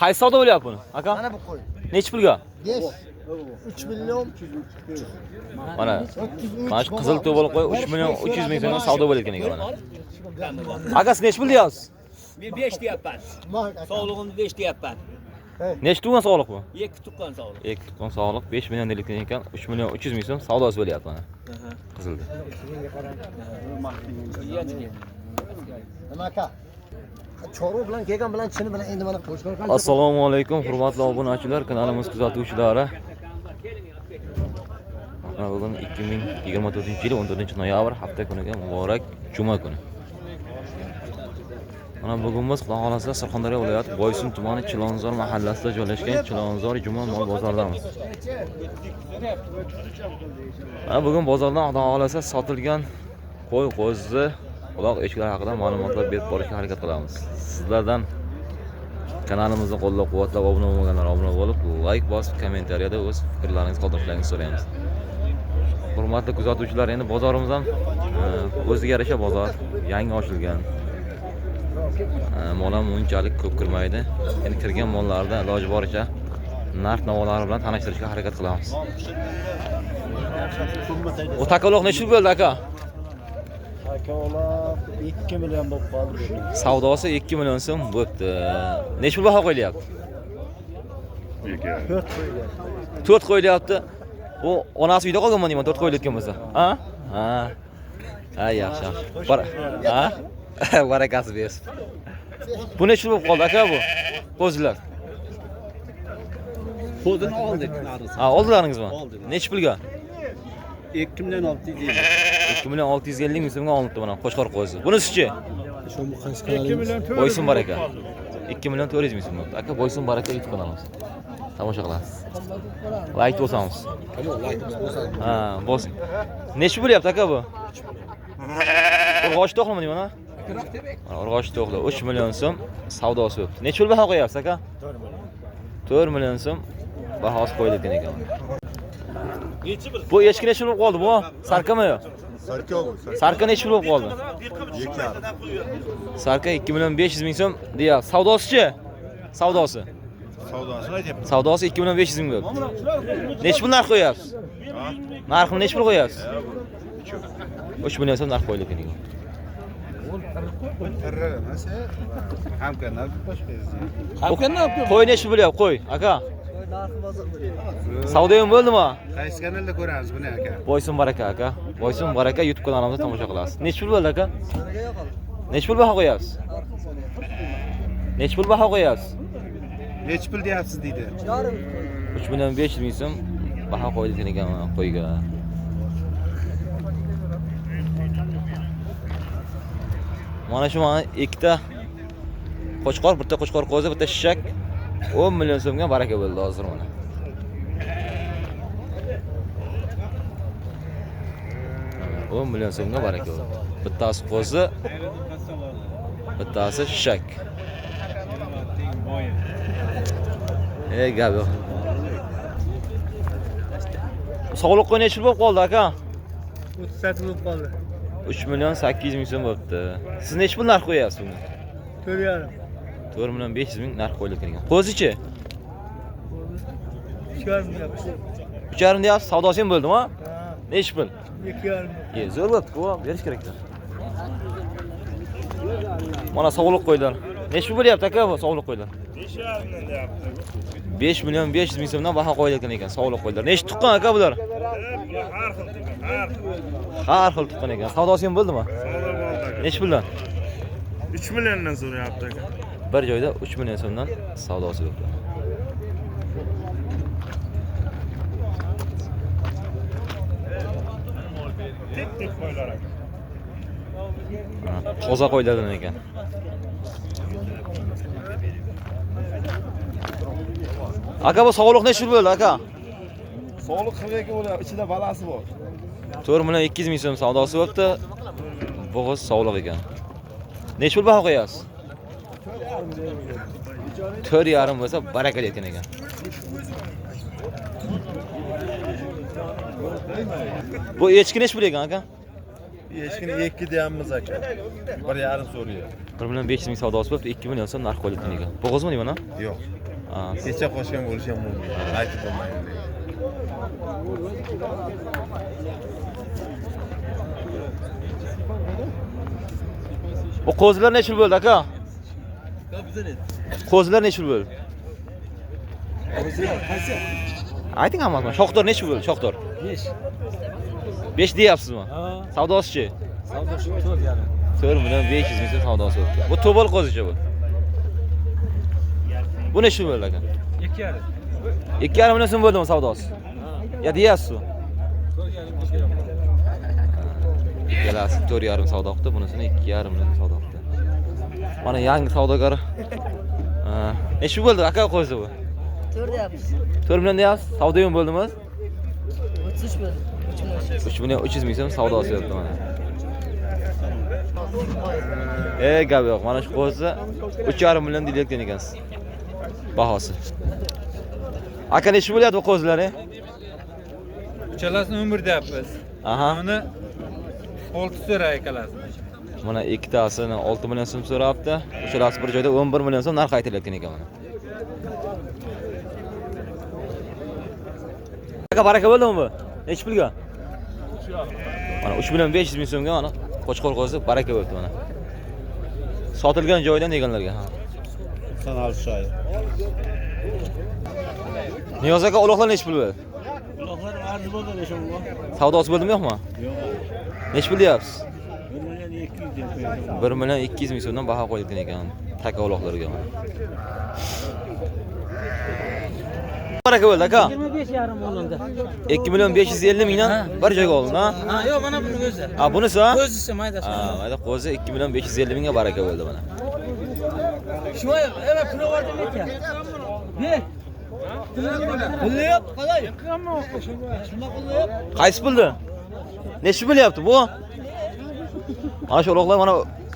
Qaysi savdo bo'lyapti buni? Aka? Mana bu qo'y. Nechi pulga? 5 3 million Mana. 303. Mana shu qizil to'bali qo'y 3 million 300 ming so'mdan savdo bo'layotgan ekan mana. Aka, siz nechi pul deyapsiz? Men 5 deyapman. Sog'lig'imni 5 deyapman. Nechi tuqqan sog'liq bu? 2 tuqqan sog'liq. 2 tuqqan sog'liq 5 million deyilgan ekan, 3 million 300 ming so'm savdosi bo'lyapti mana. Qizilda. Nima aka? Chorva bilan kelgan bilan chini bilan endi mana qo'shqor qancha? Assalomu alaykum hurmatli obunachilar, kanalimiz kuzatuvchilari. Mana bugun 2024-yil 14 noyabr hafta kuniga muborak juma kuni. Mana bugun biz Xudo xolasa Surxondaryo viloyati Boysun tumani Chilonzor mahallasida joylashgan Chilonzor juma mol bozoridamiz. Mana bugun bozordan Xudo xolasa sotilgan qo'y, qo'zi, uloq, echkilar haqida ma'lumotlar berib borishga harakat qilamiz. Sizlardan kanalimizni qo'llab-quvvatlab obuna bo'lmaganlar obuna bo'lib, like bosib, kommentariyada o'z fikrlaringizni qoldirishlaringizni so'raymiz. Hurmatli kuzatuvchilar, endi bozorimiz ham o'ziga yarasha bozor, yangi ochilgan. Mol ham unchalik ko'p kirmaydi. Endi kirgan mollarni iloji boricha narx navolari bilan tanishtirishga harakat qilamiz. Bu takaloq necha pul bo'ldi aka? Akalar 2 million bo'lib qoldi. Savdosi 2 million so'm bo'pti. Necha pul baho qo'yilyapti? 4 qo'yilyapti. 4 qo'yilyapti. Bu onasi uyda qolganmi deyman, 4 qo'yilayotgan bo'lsa. Ha? Ha. Ha, yaxshi, yaxshi. Ha? Barakasi bersin. Bu necha pul bo'lib qoldi aka bu? Qo'zilar. Qo'zini oldik narisi. Ha, oldilaringizmi? Oldik. Necha pulga? 2 million 650. 2 million 650 ming so'mga olinibdi mana qo'chqor qo'zi. Bunisichi? Boysun baraka. 2 million 400 ming so'm bo'libdi. Aka, Boysun baraka YouTube kanalimiz. Tomosha qilasiz. Like bosamiz. Ha, bosing. Necha bo'lyapti aka bu? Urg'ochi to'qlimi deyman ha? Mana urg'ochi to'qli 3 million so'm savdosi bo'libdi. Necha pul baho qo'yapsiz aka? 4 million so'm bahosi qo'yilgan ekan. Bu echki necha pul bo'lib qoldi bu? Sarkami yo'q? Sarka bu. Sarka necha pul bo'lib qoldi? 2,5. Sarka 2 million 500 ming so'm deyapti. Savdosichi? Savdosi. Savdosini aytyapman. Savdosi 2 million 500 ming bo'libdi. Necha pul narx qo'yapsiz? Narxini necha pul qo'yapsiz? 3 million so'm narx qo'yilgan ekan. Tirri emas, hamkanlar boshqa. Qo'y necha pul bo'lyapti, qo'y, aka? Savdo ham bo'ldimi? Qaysi kanalda ko'ramiz buni aka? Boysun baraka aka. Boysun baraka YouTube kanalimizda tomosha qilasiz. Necha pul bo'ldi aka? Necha pul baho qo'yapsiz? Necha pul baho qo'yapsiz? Necha pul deyapsiz deydi. 3 million 500 ming so'm baho qo'yilgan ekan mana qo'yga. Mana shu mana ikkita qo'chqor, bitta qo'chqor qo'zi, bitta shishak 10 million so'mga baraka bo'ldi hozir mana. Mana 10 million so'mga baraka bo'ldi. Bittasi qo'zi, bittasi shishak. Ey gap yo'q. Sog'liq qo'y necha pul bo'lib qoldi aka? 38 bo'lib qoldi. 3 million 800 ming so'm bo'libdi. Siz necha pul narx qo'yapsiz buni? 4,5. 4 million 500 ming narx qo'yilgan ekan. Qo'zichi? 3,5 deyapti. 3,5 deyapsiz, savdosi ham bo'ldimi? Ha, Necha pul? 2,5. E, zo'r bo'pti-ku, berish kerak-da. Mana sog'liq qo'ylar. Necha pul bo'lyapti aka bu sog'liq qo'ylar? 5,5 deyapti. 5 million 500 ming so'mdan baho qo'yilayotgan ekan sog'liq qo'ylar. Necha tuqqan aka bular? Har xil tuqqan, har xil. Har xil tuqqan ekan. Savdosi ham bo'ldimi? Savdo bo'ldi aka. Necha puldan? 3 milliondan so'rayapti aka. Bir joyda 3 million so'mdan savdosi bo'libdi. Tek qo'ylar aka. Mana toza qo'ylardan ekan. Aka bu sog'liq necha pul bo'ldi aka? Sog'liq 42 bo'lyapti, ichida balasi bor. 4 million 200 ming so'm savdosi bo'libdi. Bo'g'iz sog'liq ekan. Necha pul baho qo'yasiz? 4,5 bo'lsa baraka deyotgan ekan. Bu echki necha pul ekan aka? Echkini 2 deyapmiz aka. 1,5 so'rayapti. 1 million 500 ming savdosi bo'libdi, 2 million so'm narx qo'yilgan ekan. Bo'g'izmi deyman, ha? Yo'q. Kecha qo'shgan bo'lishi ham mumkin. Aytib bo'lmaydi. Bu qo'zilar necha pul bo'ldi aka? Qo'zilar necha pul bo'ldi? Ayting hammasini. Shoxdor necha pul bo'ldi? Shoxdor. 5. 5 deyapsizmi? Ha. Savdosi-chi? Savdosi 4,5. 4 million 500 ming so'm savdosi bo'ldi. Bu to'bol qo'zicha bu. Bu necha pul bo'ldi aka? 2,5. 2,5 million so'm bo'ldimi savdosi? Ya deyapsiz. 4,5 Ikkalasi 4,5 savdo qildi, bunisini 2,5 million savdo qildi. Mana yangi savdogar. Necha bo'ldi aka qo'zi bu? 4 deyapmiz. 4 million deyapsiz. Savdo ham bo'ldimi? 33 bo'ldi. 3 million. 3 million 300 ming so'm savdosi yo'qdi mana. Gap yo'q. Mana shu qo'zi 3,5 million deyilayotgan ekansiz. Bahosi. Aka necha bo'lyapti bu qo'zilar? Uchalasini 11 deyapmiz. Aha. Uni 6 so'ra ikkalasini. Mana ikkitasini 6 million so'm so'rabdi. Uchalasi bir joyda 11 million so'm narx aytilayotgan ekan mana. Aka baraka bo'ldimi bu? Necha pulga? Mana 3 million 500 ming so'mga mana qo'chqor qo'zi baraka bo'ldi mana. Sotilgan joydan deganlarga. Niyoz aka uloqlar necha pul bo'ldi? Uloqlar arzi bo'ldi o'sha. Savdosi bo'ldimi yo'qmi? Yo'q. Necha pul deyapsiz? 1 million 200 deb qo'ydim. 1 million 200 ming so'mdan baho qo'yilgan ekan taka uloqlarga. Baraka bo'ldi aka. 25,5 olindi. 2 million 550 mingdan bir joyga olindi, ha? Ha, yo'q, mana buni o'zi. Ha, bunisi ha? O'zisi maydasi. Ha, mayda qo'zi 2 million 550 mingga baraka bo'ldi mana. Shu evet, puli bordim ekan. Ber. Puli yo'q, qalay? Qaysi puldi? Necha bo'lyapti bu? Mana shu uloqlar mana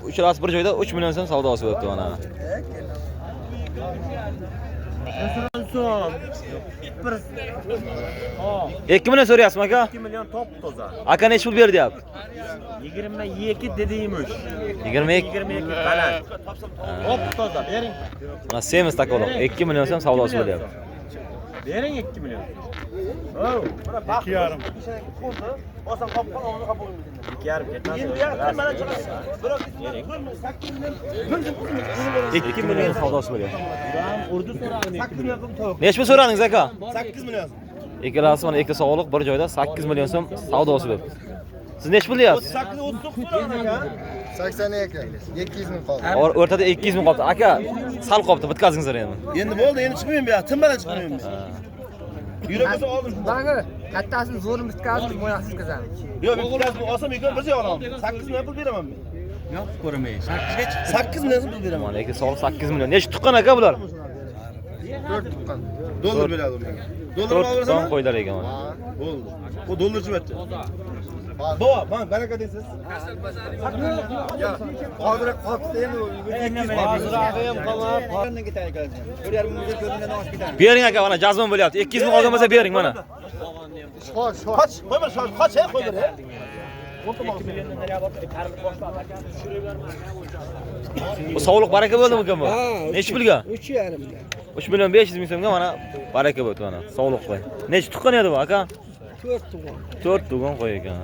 uchalasi bir joyda 3 million so'm savdosi bo'libdi mana. So'm. 2 million so'rayapsizmi aka? 2 million top toza. Aka necha pul berdi deyapti? 22 dediymiş. 22. 22 baland. Top toza bering. Mana semiz taka uloq 2 million so'm savdosi bo'lyapti. Bering 2 million. 2,5. 2,5 ketmaz. 2 million savdosi bo'lyapti. Urdu so'rag'ini 2 million. Necha pul so'radingiz aka? 8 million. Ikkalasi mana ikki sog'liq bir joyda 8 million so'm savdosi bo'libdi. Siz necha pul deyapsiz? 8 39 so'ragan aka. 82. 200 ming qoldi. O'rtada 200 ming qolibdi. Aka, sal qolibdi, bitkazingizlar endi. Endi bo'ldi, endi chiqmayman bu yoqqa. Tinmadan chiqmayman. Yurak bo'lsa oldim. Bana kattasini zo'rini bitkazib, mo'yasiz qilamiz. Yo'q, men bitkazib olsam ikkovini bir joyga olaman. 8 million pul beraman men. Yo'q, ko'rmay. 8 ga chiqdi. 8 million pul beraman. Mana ikki sog'liq 8 million. Necha tuqqan aka bular? 4 tuqqan. Dollar beradi menga. Dollar 4 olaversan? tuqqan qo'ylar ekan mana. Bo'ldi. U dollar chiqyapti. Baba, mana baraka deysiz. Hozir qolibdi endi. Bering aka, mana jazmon bo'lyapti. 200 ming olgan bo'lsa bering mana. Qoch, qo'y bir, qoch, hey, qo'y bir. Bu sovliq baraka bo'ldimi bu? Necha pulga? 3,5 ga. 3 million 500 ming so'mga mana baraka bo'ldi mana. Sovliq qo'y. Necha tuqqan edi bu aka? 4 tug'on. 4 tug'on qo'y ekan.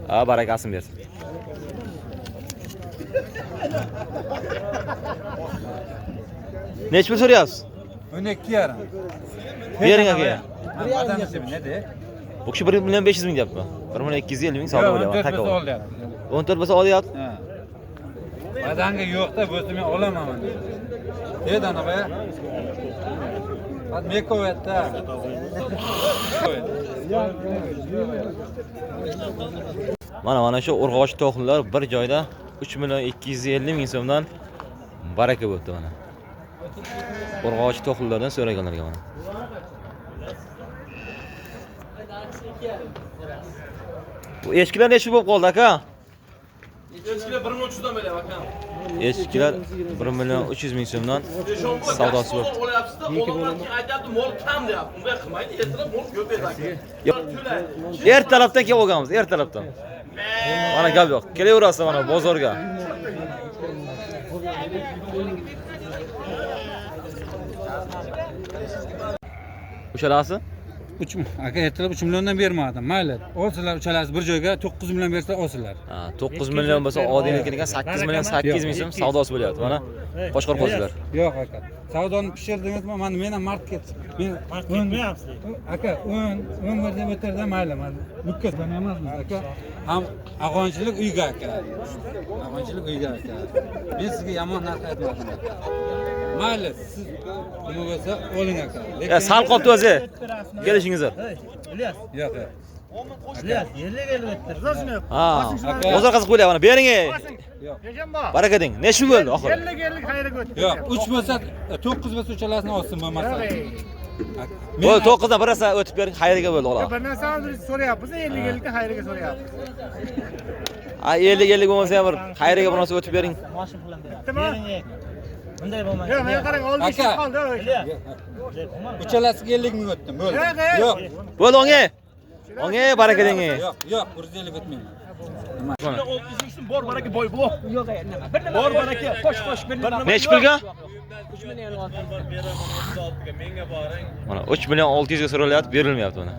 Ha, barakasini bersin. Necha pul so'rayapsiz? 12,5. Bering aka. Vatandashi ne de? Bu kishi 1 million 500 ming deyapti. 1 million 250 ming savdo bo'lyapti. 14 Taka bo'lsa bo'ldi. ol deyapti. 14 bo'lsa olyapti. Ha. Vatanga yo'qda bo'lsa men olaman mana. Dedi ana boya. Hadi mekovetda. Mana shu urg'ochi to'qlilar bir joyda 3 million 250 ming so'mdan baraka bo'libdi mana. Urg'ochi to'qlilardan so'raganlarga mana. Bu echkilar necha bo'lib qoldi aka? Echkilar 1 million 300 dan beryapti aka. Echkilar 1 million 300 ming so'mdan savdosi bo'libdi. Olyapsiz-da, odamlar keyin aytyapti, mol kam deyapti. Unday qilmaydi, ertalab mol ko'p edi aka. Ertalabdan kelib olganmiz, ertalabdan. Mana gap yo'q. Kelaverasiz mana bozorga. Uchalasi? 3 aka, ertalab 3 milliondan bermadim. Mayli, olsalar uchalasi bir joyga 9 million bersa olsinlar. Ha, 9 million bo'lsa odiynikini ekan 8 million 800 ming so'm savdosi bo'lyapti. Mana qo'chqor qo'zilar. Yo'q aka. Savdoni pishirdingizmi? Mana men ham mart ket. Men Mart ketmayapsiz. Aka, 10 11 deb o'tirdi, mayli, mana. Lukkas emasmiz aka. Ham ag'onchilik uyga aka. Ag'onchilik uyga aka. Men sizga yomon narx aytmadim. Mayli, siz nima bo'lsa oling aka. Ya sal qolibdi o'zi. Kelishingiz. İlyas, Yo'q, yo'q. İlyas, yerga kelib o'tdi. Ha. Bozor qiziq bo'lyapti mana. Bering ey. Yo'q. Baraka deng. Nechi bo'ldi oxiri? Yo'q, 3 bo'lsa, 9 bo'lsa uchalasini olsin bo'lmasa. Bo'ldi, 9 dan bir narsa o'tib bering, xayriga bo'ldi xolos. Bir narsani so'rayapmiz, 50-50 ga xayriga so'rayapmiz. Ha, 50-50 bo'lmasa ham bir xayriga bir narsa o'tib bering. Moshin pulim beradi. Bunday bo'lmaydi. Yo'q, menga qarang, oldi Aka. ishib qoldi. Uchalasiga 50 ming o'tdim, bo'ldi. Yo'q, Bo'ldi, o'ngay. O'ngay, baraka deng. yo'q, yo'q, 150 o'tmayman. Mana. Bor baraka boy bu. Yo'q, nima? Bir nima. Bor baraka. Qo'sh, qo'sh, bir nima. Nechi pulga? 3 million 600. Mana 3 million 600 ga so'ralyapti, berilmayapti mana.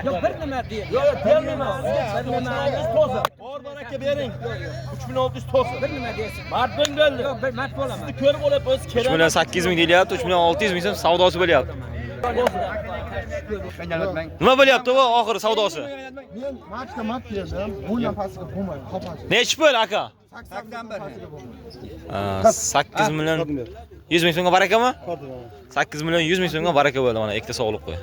Yo'q, bir nima deyil. Yo'q, yo'q, bermayman. Bir nima. Toza. Bor baraka bering. 3600 toza. Bir nima deysiz. Mard bo'ling bo'ldi. Yo'q, bir mard bo'laman. Sizni ko'rib olyapmiz, 3 kerak. million 800 ming deyilyapti, 3 million 600 ming so'm savdosi bo'lyapti. Nima bo'lyapti bu oxiri savdosi? Men machka mat berdim. Bundan pastiga bo'lmaydi, qopasi. Nechi pul aka? 81 pasiga bo'lmaydi. 8 million 100 ming so'mga barakami? 8 million 100 ming so'mga baraka bo'ldi mana ikkita sog'liq qo'y.